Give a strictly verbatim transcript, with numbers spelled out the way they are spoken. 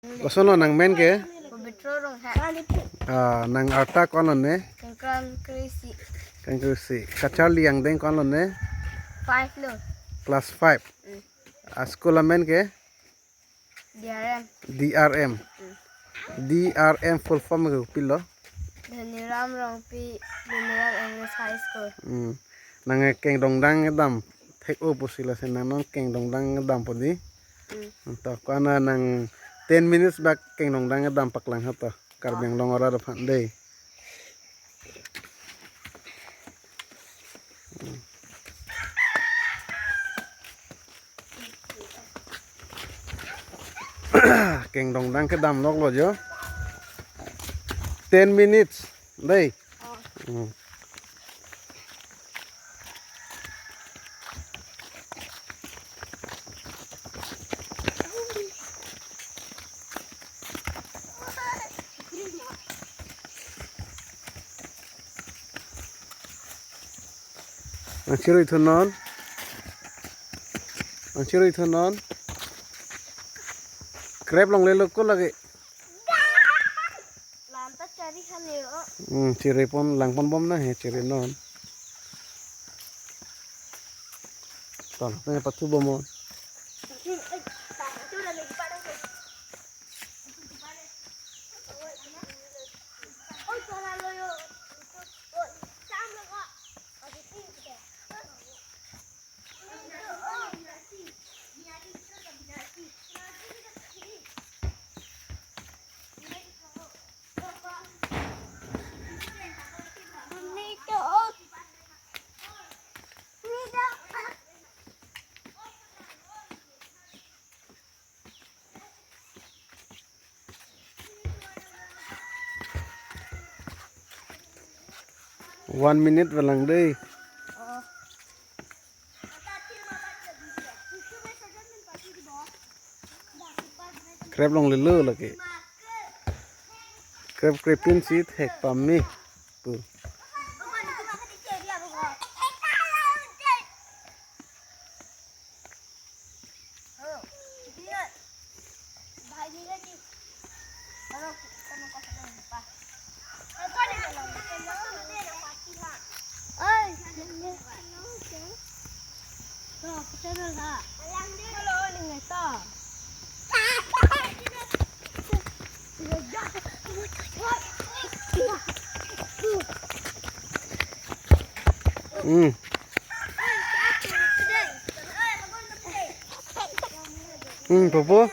Kosonlo nangmen ke? Pabitro Ronghang. Ah, nang arta ko-an lo ne? Kangkang Krisi. Kangkang Krisi. Kacharli angdeng ko-an lo ne? Five lo. Class five. Mm. Ah, school amen ke? D R M. D R M. Mm. D R M full form ke kopilo? Dhoniram Rongpi Memorial English High School. Hmm. Nang kengdongdang kedam thek-o pusi lasi nang non kengdongdang kedampo di. Hmm. To ko-an nang ten minutes bak kengdongdang kedam paklang ha to. Karbi Anglong arat aphan dei. Kengdongdang kedam loklo jo. Ten minutes, dei. Oh. Hmm. Nang chirui thun non. Nang chirui thun non. Krep longlelo ko lake. Lam ta chari khan ni ro. Hmm, chirui pon langpon bom na he chirui non. Ton, ne pathu bom non. One minute velang dei. Krep longlelo lake. Krep krepin si thek pame pu. Hmm. Hmm, Popo?